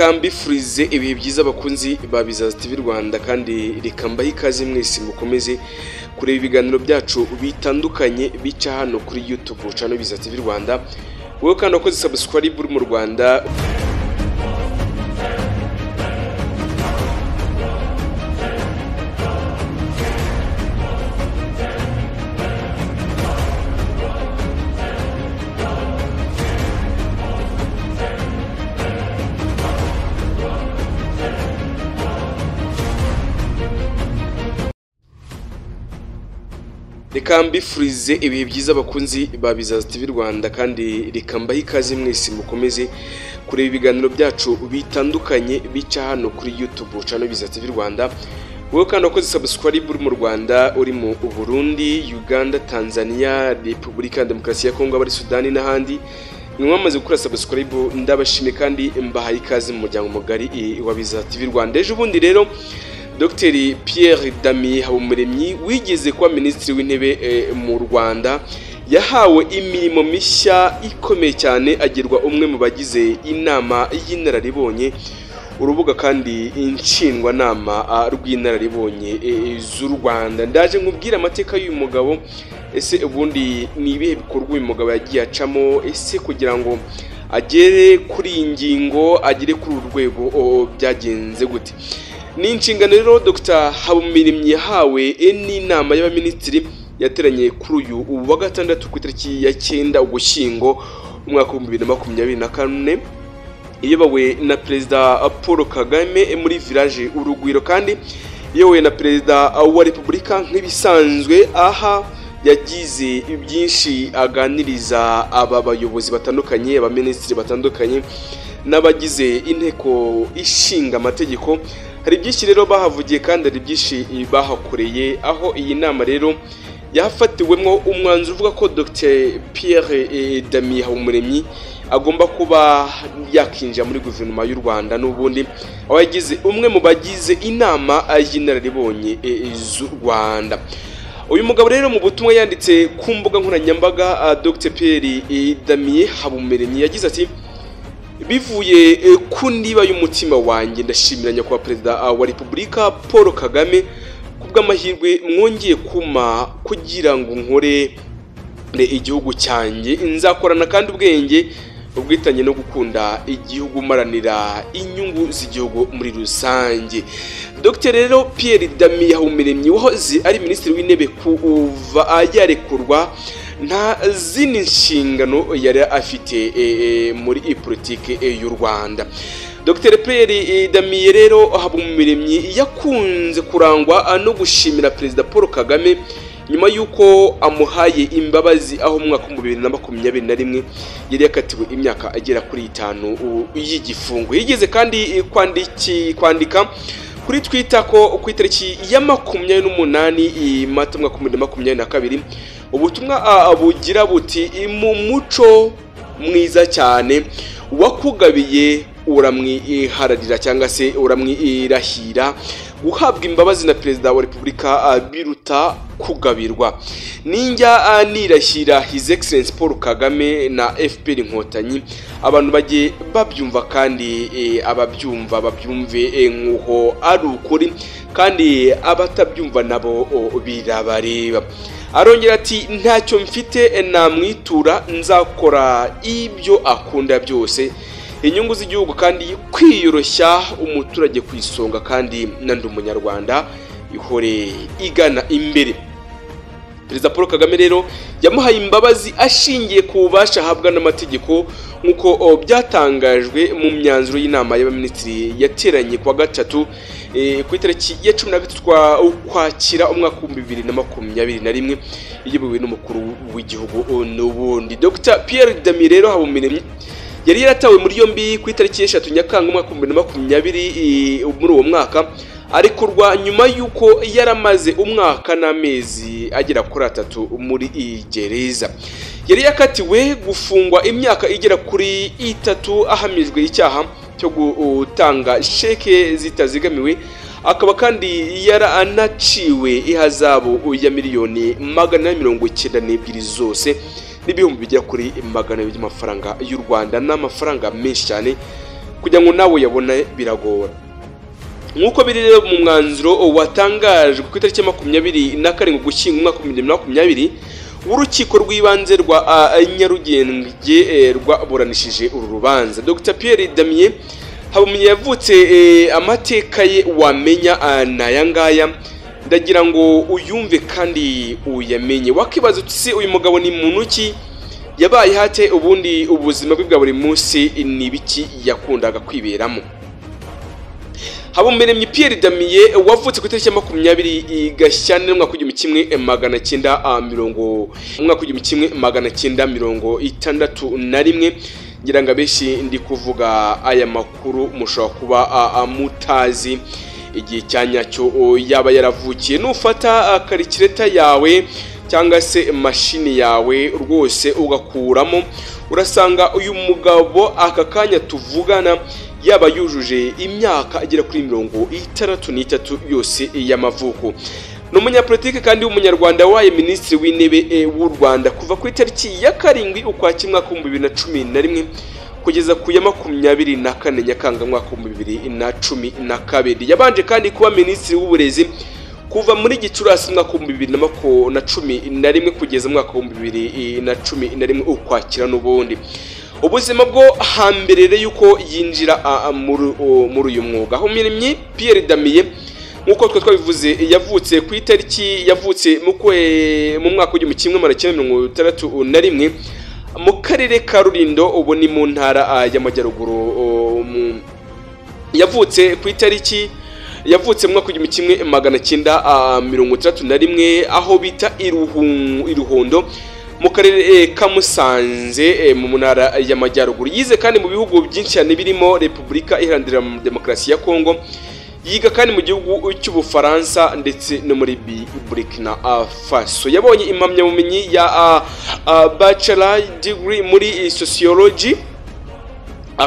Reka mbifurize ibihe byiza abakunzi ba Bizaza TV Rwanda, kandi reka mbahe ikaze mwese mukomeze kureba ibiganiro byacu bitandukanye bica hano kuri YouTube channel Bizaza TV Rwanda. Wowe kandi wakoze subscribe uri mu Rwanda, reka mbifurize ibihe byiza abakunzi ba Bizaza TV Rwanda, kandi reka mbahe ikaze mwese mukomeze kureba ibiganiro byacu bitandukanye bica hano kuri YouTube channel Bizaza TV Rwanda. Wowe kandi wakoze subscribe uri mu Rwanda, uri mu Burundi, Uganda, Tanzania, Repubulika ya Demokarasi ya Kongo, abari Sudani n'ahandi, mwamaze gukora subscribe, ndabashimye kandi mbahaye ikaze mu muryango mugari wa Bizaza TV Rwanda. Ejo bundi rero Dr Pierre Damien Habumuremyi wigeze kuba minisitiri w'intebe mu Rwanda yahawe imirimo mishya ikomeye cyane, agirwa umwe mu bagize inama y'inararibonye, urubuga kandi nshingwanama rw'inararibonye z'u Rwanda. Ndaje nkubwira amateka y'uyu mugabo, ese ubundi ni ibihe bikorwa uyu mugabo yagiye acamo, ese kugira ngo agere kuri iyi ngingo, agere kuri uru rwego byagenze gute? Ni inshingano rero Dr Habumuremyi yahawe n'inama y'abaminisitiri yateranye kuri uyu wa gatandatu ku itariki ya 9 Ugushyingo umwaka wa 2024, iyobowe na Perezida Paul Kagame muri Village Urugwiro, kandi iyobowe na Perezida wa Repubulika nk'ibisanzwe. Aha yagize byinshi aganiriza aba bayobozi batandukanye, abaminisitiri batandukanye n'abagize inteko ishinga amategeko. Hari byinshi rero bahavugiye kandi hari byinshi bahakoreye, aho iyi nama rero yafatiwemo umwanzuro uvuga ko Dr Pierre Damien Habumuremyi agomba kuba yakinjira muri guverinoma y'u Rwanda n'ubundi, aho yagize umwe mu bagize inama y'inararibonye z'u Rwanda. Uyu mugabo rero mu butumwa yanditse ku mbuga nkoranyambaga, Dr Pierre Damien Habumuremyi yagize ati: bivuye ku ndiba y'umutima wanjye ndashimira nyakubahwa Perezida wa Repubulika Paul Kagame kubw'amahirwe mwongeye kuma kugira ngo nkore igihugu cyanjye. Nzakorana kandi ubwenge, ubwitange no gukunda igihugu, maranira inyungu z'igihugu muri rusange. Dr rero Pierre Damien Habumuremyi wahoze ari minisitiri w'intebe kuva yarekurwa nta zindi nshingano yari afite muri politike y'u Rwanda. Dr Pierre Damien rero Habumuremyi yakunze kurangwa no gushimira Perezida Paul Kagame nyuma y'uko amuhaye imbabazi, aho mu mwaka wa 2021 yari yakatiwe imyaka agera kuri 5 y'igifungo. Yigeze kandi kwandika kuri Twitter ko ku itariki ya 28 Mata umwaka wa 2022 ubutumwa bugira buti: mu muco mwiza cyane wakugabiye uramwihararira cyangwa se uramwirahira, guhabwa imbabazi na Perezida wa Repubulika biruta kugabirwa. Ninjya nirahira His Excellency Paul Kagame na FPR Inkotanyi, abantu bagiye babyumva kandi ababyumva babyumve nk'uko ari ukuri, kandi abatabyumva nabo birabareba. Arongera ati: ntacyo mfite namwitura, nzakora ibyo akunda byose, inyungu z'igihugu kandi kwiyoroshya, umuturage ku isonga, kandi nandi umunyarwanda ihore igana imbere. Perezida Paul Kagame rero yamuhaye imbabazi ashingiye ku bubasha ahabwa n'amategeko, nk'uko byatangajwe mu myanzuro y'inama y'abaminisitiri yateranye kuwa gatatu ku itariki ya 13 Ukwakira umwaka wa 2021, iyobowe n'umukuru w'igihugu n'ubundi. Dr Pierre Damien rero Habumuremyi yari yaratawe muri yombi ku itariki 3 Nyakanga umwaka wa 2020 muri uwo mwaka, arekurwa nyuma y'uko yaramaze umwaka n'amezi agera kuri 3 muri gereza. Yari yakatiwe gufungwa imyaka igera kuri 3 ahamijwe icyaha cyo gutanga sheke zitazigamiwe, akaba kandi yaranaciwe ihazabu ya miliyoni 492 zose n'ibihumbi bigera kuri 200 by'amafaranga y'u Rwanda, n'amafaranga menshi cyane. Kugira ngo nawe yabone biragora. Nk'uko biri rero mu mwanzuro watangajwe ku itariki 27 Ugushyingo umwaka 2020 w'urukiko rw'ibanze rwa Nyarugenge rwaburanishije uru rubanza. Dr Pierre Damien Habumuremyi yavutse, amateka ye wamenya n'aya ngaya, ndagira ngo uyumve kandi uyamenye. Wakibaza uti: "Uyu mugabo ni muntu ki? Yabaye hate? Ubundi ubuzima bwe bwa buri munsi ni ibiki yakundaga kwiberamo?" Habumuremyi Pierre Damien wavutse ku itariki ya 20 Gashyantare umwaka 1900 umwaka 1961. Ngira ngo abenshi ndi kuvuga aya makuru mushobora kuba mutazi igihe cya nyacyo yaba yaravukiye. Nufata calculator yawe cyangwa se mashini yawe rwose ugakuramo, urasanga uyu mugabo aka kanya tuvugana yaba yujuje imyaka igera kuri 63 yose y'amavuko. Ni umunyapolitike kandi w'umunyarwanda wabaye minisitiri w'intebe w'u Rwanda kuva ku itariki ya 7 Ukwakira umwaka 2011 kugeza ku ya 24 Nyakanga umwaka 2012. Yabanje kandi kuba minisitiri w'uburezi kuva muri Gicurasi umwaka 2011 kugeza umwaka 2011 Ukwakira n'ubundi. Ubuzima bwo hambere rero yuko yinjira muri uyu mwuga, Habumuremyi Pierre Damien, nk'uko twe twabivuze, yavutse ku itariki, yavutse mu mwaka w'1961 mu karere ka Rulindo, ubu ni mu ntara y'Amajyaruguru. Yavutse ku itariki, yavutse mu mwaka w'1961 aho bita Iruhondo mu karere ka Musanze mu ntara y'Amajyaruguru. Yize kandi mu bihugu byinshi cyane birimo Repubulika Iharanira Demokarasi ya Kongo, yiga kandi mu gihugu cy'Ubufaransa ndetse no muri Burkina Faso. Yabonye impamyabumenyi ya bachelor degree muri sociology,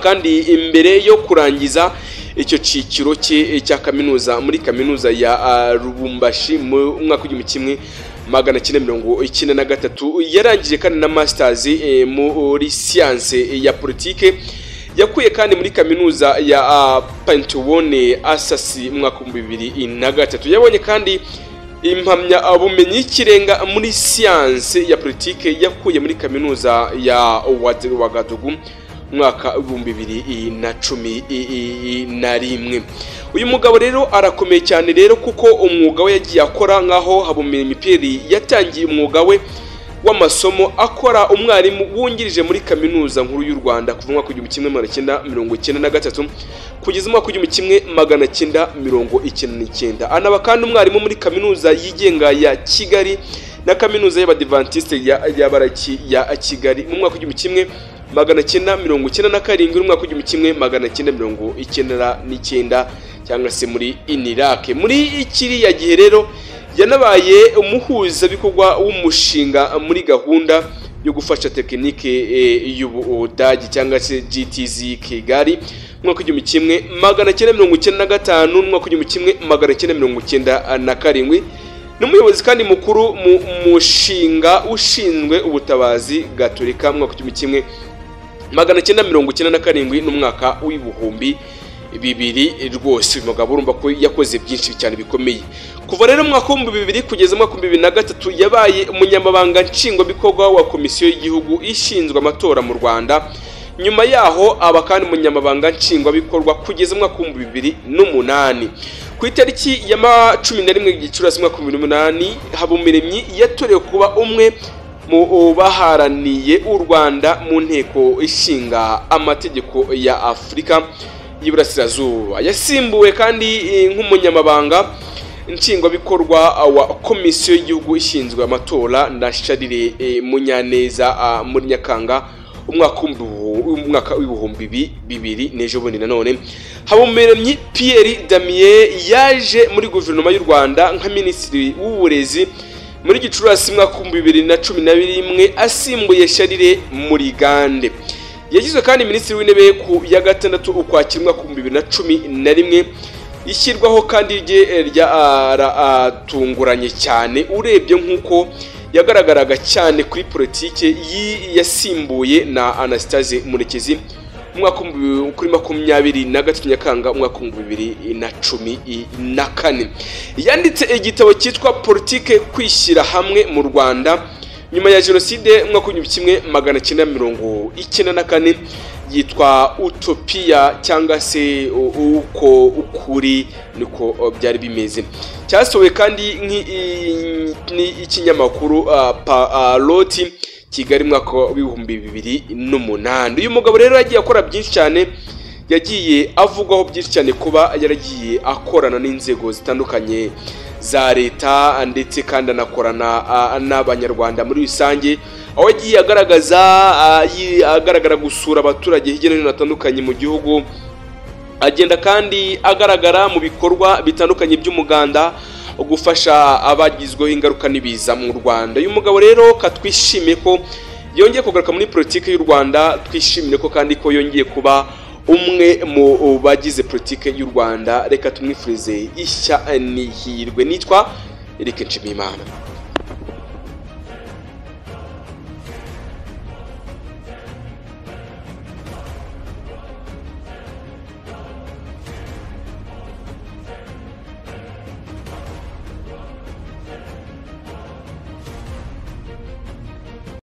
kandi imbere yo kurangiza icyo cyiciro cye cya kaminuza muri kaminuza ya Lubumbashi mu mwaka 1993. Yarangije kandi na masters muri science ya politike, yakuye kandi muri kaminuza ya Panthéon Assas mu mwaka 2003. Yabonye kandi impamyabumenyi y'ikirenga muri science ya politike, yakuye muri kaminuza ya Ouagadougou mwaka 2011. Uyu mugabo rero arakomeye cyane rero, kuko umwuga we yagiye akora nk'aho Habumuremyi Pierre yatangiye umwuga we w'amasomo akora umwarimu wungirije muri Kaminuza Nkuru y'u Rwanda kuva mu mwaka 1993 kugeza mu mwaka 1999, anaba kandi umwarimu muri Kaminuza yigenga ya Kigali na Kaminuza y'Abadivantisite ya Baraki ya Kigali mu mwaka 1997 n'umwaka 1999, cyangwa se muri INILAK. Muri kiriya gihe rero yanabaye umuhuzabikorwa w'umushinga muri gahunda yo gufasha tekinike y'Ubudagi cyangwa se GTZ Kigali mu mwaka 1995 n'umwaka 1997. N'umuyobozi kandi mukuru mu mushinga ushinzwe ubutabazi gatolika mu mwaka 1997 n'umwaka w'2000. Rwose uyu mugabo urumva ko yakoze byinshi cyane bikomeye. Kuva rero mu mwaka w'2000 kugeza mu mwaka 2003 yabaye umunyamabanga nshingwabikorwa wa Komisiyo y'Igihugu ishinzwe Amatora mu Rwanda. Nyuma yaho aba kandi umunyamabanga nshingwabikorwa kugeza mu mwaka 2008. Ku itariki ya 11 Gicurasi umwaka 2008, Habumuremyi yatorewe kuba umwe mu baharaniye u Rwanda mu Nteko Ishinga Amategeko ya Afurika y'Iburasirazuba. Yasimbuwe kandi nk'umunyamabanga nshingwabikorwa wa Komisiyo y'Igihugu ishinzwe Amatora na Charles Munyaneza muri Nyakanga umwaka w'2000 n'ejo bundi. Nanone Habumuremyi Pierre Damien yaje muri guverinoma y'u Rwanda nka minisitiri w'uburezi muri Gicurasi mwaka 2011 asimbuye Charles Murigande. Yagizwe kandi minisitiri w'intebe ku ya 6 Ukwakira umwaka 2011. Ishyirwaho kandi rye ryaratunguranye cyane urebye nk'uko yagaragaraga cyane kuri politike. Yasimbuye na Anastase Murekezi mu Mwaka kuri 23 Nyakanga umwaka 2014 yanditse igitabo cyitwa Politike kwishyira hamwe mu Rwanda nyuma ya jenoside umwaka 1994, yitwa Utopia cyangwa se uko ukuri niko byari bimeze. Cyasohowe kandi n'ikinyamakuru Parloti Kigali mwaka 2008. Uyu mugabo rero yagiye akora byinshi cyane, yagiye avugwaho byinshi cyane kuba yaragiye akorana n'inzego zitandukanye za leta, ndetse kandi anakorana n'abanyarwanda muri rusange, aho yagiye agaragaza agaragara gusura abaturage hirya no hino hatandukanye mu gihugu. Agenda kandi agaragara mu bikorwa bitandukanye by'umuganda, gufasha abagizweho ingaruka n'ibiza mu Rwanda. Uyu mugabo rero katwishimiye ko yongeye kugaruka muri politiki y'u Rwanda, twishimire ko kandi ko yongeye kuba umwe mu bagize politiki y'u Rwanda. Reka tumwifurize ishya n'ihirwe. Nitwa Eric Nshimiyimana.